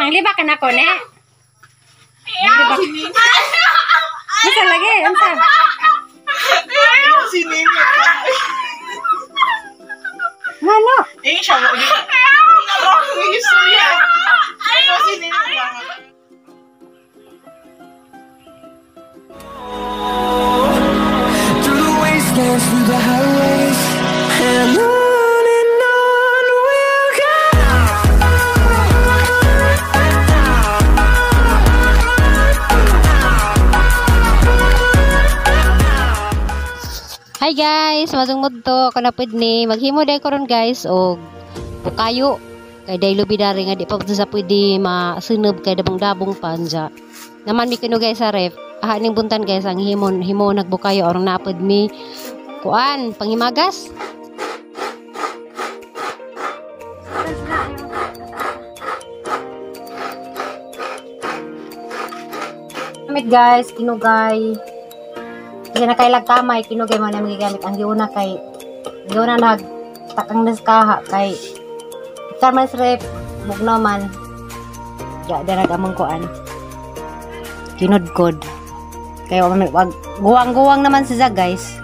Mangliba ka na ko, ne? Mangliba. Unsa lagi? Unsa? Si Nini. Ngano? Eh, siya mo. Ano istorya? Ano si Nini ba? Through the wastelands, through the highways, and on we'll go. Hi guys, masong mudto ako na pud ni maghimo day karon guys og bukayo kay day lubi dari nga di pa sa pwede masunob kay dabong-dabong panja. Naman mi kuno guys sa ref. Aha ning buntan guys ang himon himo nagbukayo orong napud mi kuan panghimagas. Gamit guys, kinugay. Kasi nakailag kamay, kinugay mo na magigamit. Ang giuna kay, giuna nag takang naskaha kay karman rep, bugnaw man. Ya, darag among kuan. Kinudkod. Kaya wag guwang-guwang naman siya guys.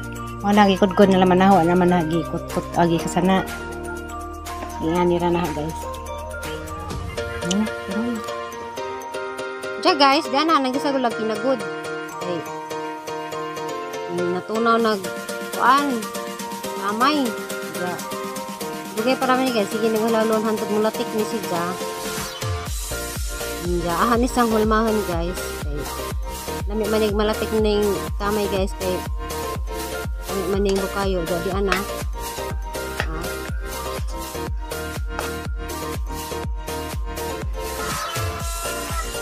Mo nagikudkod na naman na, naman nagikut-kut agi kasana. Ingan nira na guys. Ano? Diya guys, diyan na nagisagulag kinagod. Ay, natunaw nag kuan kamay. Diya. Dugay para man guys, sige naghulalon hantod mulatik ni siya. Diya, aha ni sang hulmahan guys. Kay lami manig malatik ning kamay guys kay lami maning bukayo diya di ana.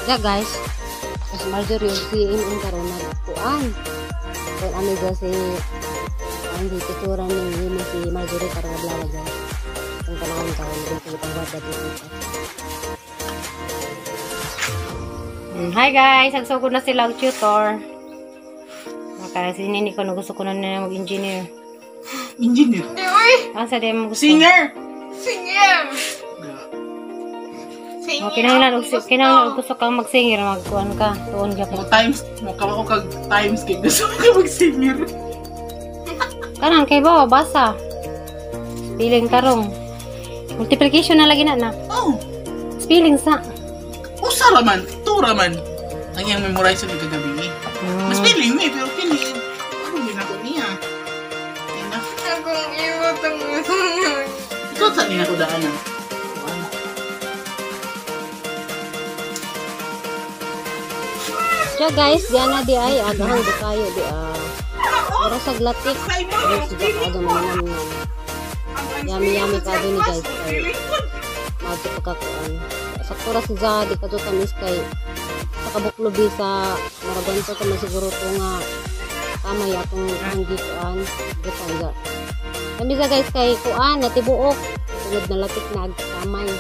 Diya guys, as Marjorie ug si MM karon nagkuan. Kaya ano dyan si ang tuturan ni imo si Marjorie para nablawa guys. Ang panahon karon dito itong guarda dito. Hi guys, nagsugod na sila og tutor. Maka si Nini ko gusto ko na mag-engineer. Engineer. Hindi, uy! Ang sa di mo gusto. Singer. Singer! Singer! Oh, kinahanglan og gusto kang mag-singer, magkuan ka, tuon ka Mo times mo ka ko kag times kay gusto ko mag-singer. Kanan kay ba basa. Spelling karong. Multiplication na lagi na na. Oh, Spelling sa. usa ra man, two ra man. Ang iyang memorize sa kagabi. Mas feeling ni pero feeling. Ano ginako niya? Ina. Akong iwatang Ikaw sa niya ko daan ah. Siya guys, diyan na di ay agahang di kayo di ah. Mura sa glatik. Guys, di ka kaado manamnam. Yummy yummy kado ni guys kay madto pagkakuan. Sakto ra si Za di kadto tamis kay sa kabuklobi sa maragonto ta man siguro to nga kamay atong ang gikuan gitan ga. Kami sa guys kay kuan natibuok tungod na latik na ag kamay.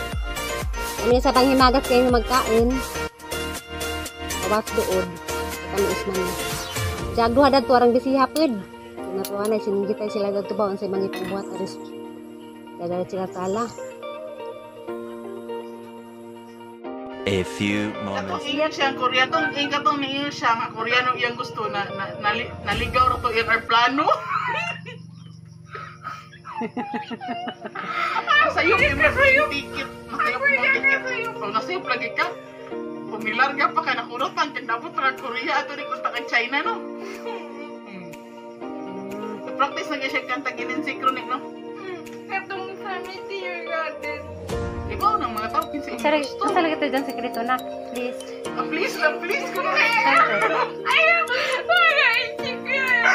Kami sa panghimagas kayo magkain. Kawas dood. Kami isman. Jag duha dadto arang bisiha pud. Natuwa na singgitay sila dadto ba unsay mga ibuhat aris. Daghan sila sala. A few moments. Katong ingon siya ang Korea, tong katong niingon siya nga Koreano iyang gusto na, na, naligaw ra to iyang aeroplano. Sayop yung ticket. Nasayop mo ticket. Oh, nasayop lagi ka. Kung nilarga pa ka nakurot ang kinabot ra Korea ato ni kunta kay China no. Practice na siya kanta ginin synchronic no. Katong sa Meteor Garden. Ibaw ng mga tao kinsa imong gusto. Asa lagi to dyan sekreto na, please. Ah, please lang, please. Kuno. Ayaw! Wala! Secret!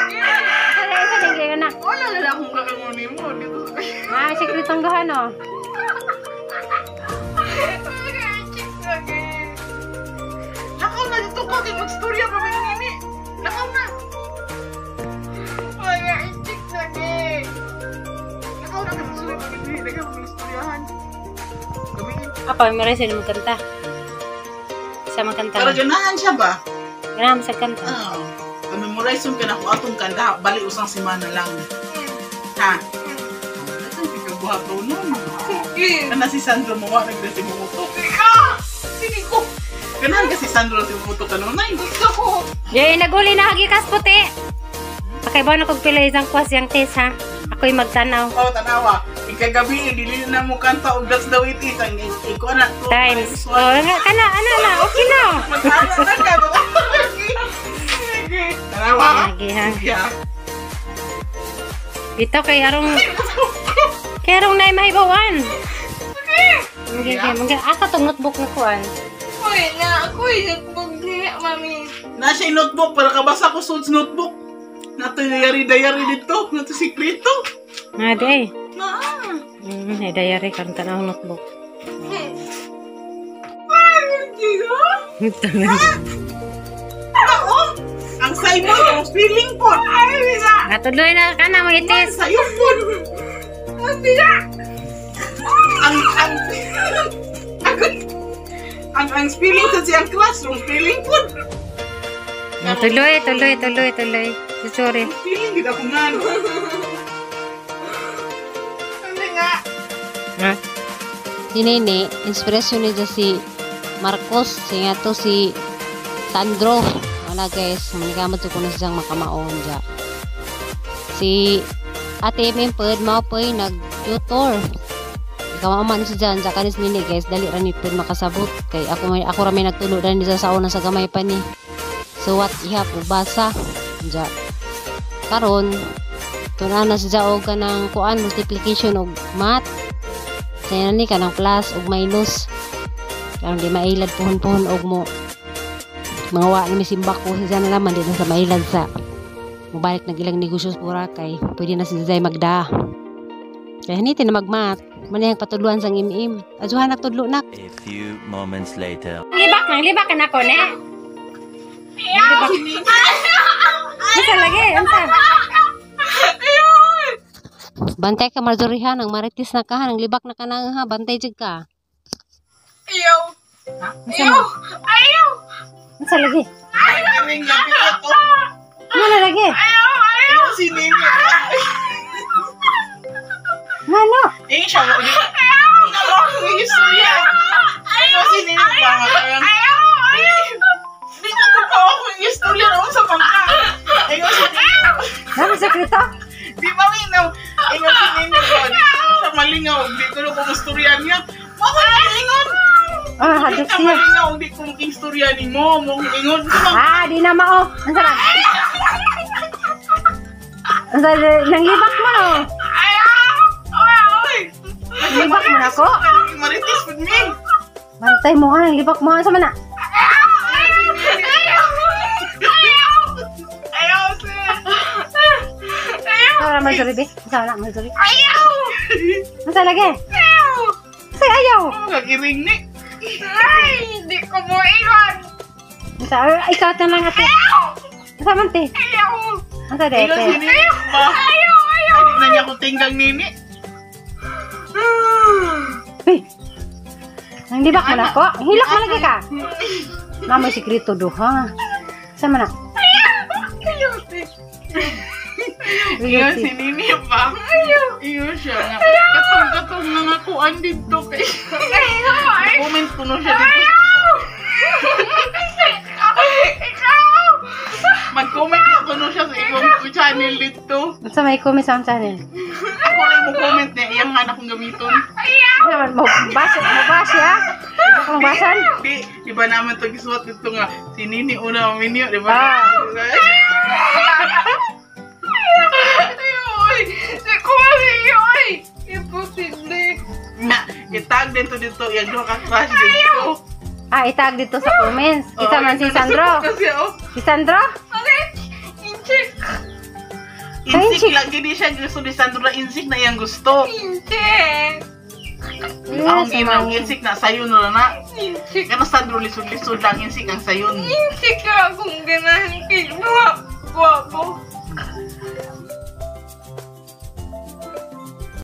Asa lagi na. Wala na lang akong kakangon nimo dito. Ah, sekretong gahan oh. Wala! Secret! Lakaw na dito ka kay magstorya pa may nini. Lakaw na. Wala! Secret! Lakaw na kay magstorya pa may nini. Lakaw na magstoryahan. Gamiin. Apa, memorize na magkanta. Sa magkanta. Pero ganahan siya ba? Ganahan sa kanta. Oo. Oh, memorize yung kanako atong kanta, bali usang semana lang. Ha? Ito yung buhat no. Sige! Kana si Sandro mo wa nagdasi mo utok. Sige! Ganahan kasi Sandro si puto kanunay. Gusto ko. Yay, naguli na hagi kas puti. Pakaibaw na kog pila isang kwas yang test ha. Ako'y magtanaw. Oh, tanawa. Ikagabi, dili na mo kanta og that's the way it is. Ang iko na two Times. one. Oh, nga kana ana na, okay na. Mag-ana na ka. Tanawa. Lagi ha. Yeah. Bitaw kay arong kay arong nay mahibawan. Okay, okay, mga asa tong notebook na kuan. Uy, na ako'y notebook niya, mami. Na siya yung notebook para kabasa ko suits notebook. Nato diary diary dito, nato sikreto. Nga di ay. Na. Ay diary kan tanaw notebook. Oo. Ang Simon, ang feeling po. Ay, bisa. Natuloy na ka na mga test. Sayo po. Ang ang ang ang ang feeling sa siyang classroom, feeling po. Tuloy, tuloy, tuloy, tuloy. Sorry. Feeling gid ako nga. no. Hindi nga. Ha? Si Nene, inspirasyon niya si Marcos, siya nga to si Sandro. Wala guys, manikamot ko na siyang makamaon dya. Si Ate Memped, mao po'y nag-tutor. Kamauman siya dyan, sa kanis nini guys, dali ra ni pod makasabot. Kay ako, may, ako ra may nagtulo dani niya sa una sa gamay pa ni. Suwat ihap ug basa. Dya. Karon, tunan na siya og kanang kuan multiplication og math. Kaya ni kanang plus ug minus. Karon di mailad puhon-puhon og mo. Mga wa na misimbak ko siya na laman di na sa mailad sa mubalik nag ilang negosyo sa Boracay. Pwede na si Zay magda. Kaya hiniti na magmat. Manihang patudluan sang imim. Azuhan nagtudlo nak. A few moments later. Libak nang libak ka na ko ne. Libak. Unsa lagi? Unsa? Bantay ka Marjorie ha, nang marites na ka ha, nang libak na ka na ha, bantay jud ka. Ayaw. Unsa Ayaw. man? Ayaw. Unsa lagi? Ay, ring gabi ako. Ano na lagi? Ayaw. Ayaw. Ayun, si Nene. Ngano? Eh, siya mo. Ano ang istorya? Ayun, si Nene pa nga. Ayaw. Ayaw. Di ko totoo kung istorya naman sa bangka. Ayun, si Nene. Namo sekreto? Di ba minaw? Ingon si Nene ko. Siya malingaw. Di ko na kung istorya niya. Mo ko na ingon. Ah, Di hadlok ka siya. malingaw. Di ko kung istorya ni mo. Mo kong ingon. Di ba? Ah, di na mao. Unsa na? Unsa nang libak mo no? Ayaw. Ayaw. Libak mo na ko? Marites with me. Bantay mo ha, nang libak mo. Unsa man na? Ayaw, sir. Ayaw. Unsa na Marjorie be? Unsa na Marjorie? Ayaw. Unsa lagi? Ayaw. Unsa ayaw? Kagiring ni. Ay, hindi ko mo iwan. Unsa ikaw ta lang ate. Unsa man te? Ayaw. Unsa de Ingon si te? Nene ba? Ayaw. Ayaw. Ay, di na niya ko tinggang Nene. Uy. Nang libak mo na ko? Hilak mo lagi ka. Mama sikreto duha. Unsa man na? Ayaw. Ingon si Nene ba? Ingon siya nga. Katong-katong nga nga kuan dito kay. Ayaw. Comment ko no siya dito. Ikaw. Mag-comment na ko no siya sa ibang channel dito. Unsa may comment sa channel? Ako lang mo comment niya, iyang nga na kong gamiton. Unsa man mo basa mo basa ha? Mo basan? Di, di ba naman to gisuot dito nga, si Nini una maminyo, di ba? Ah. Ayaw. Ay, hindi ko masiyo. Ay, imposible. Na, itag din to dito, iyang duha ka crush dito. Ah, itag dito sa comments. Kita Oo, man si ito na Sandro. Kasi oh, Si Sandro? Bakit? Inchik. insik lagi di siya gusto ni Sandro na insik na iyang gusto. Inchik. Ang ginang insik na sayon na na. Inchik. Kano Sandro lisod-lisod lang insik ang sayon. Inchik ka akong ganahan kay Guwapo. Guwapo.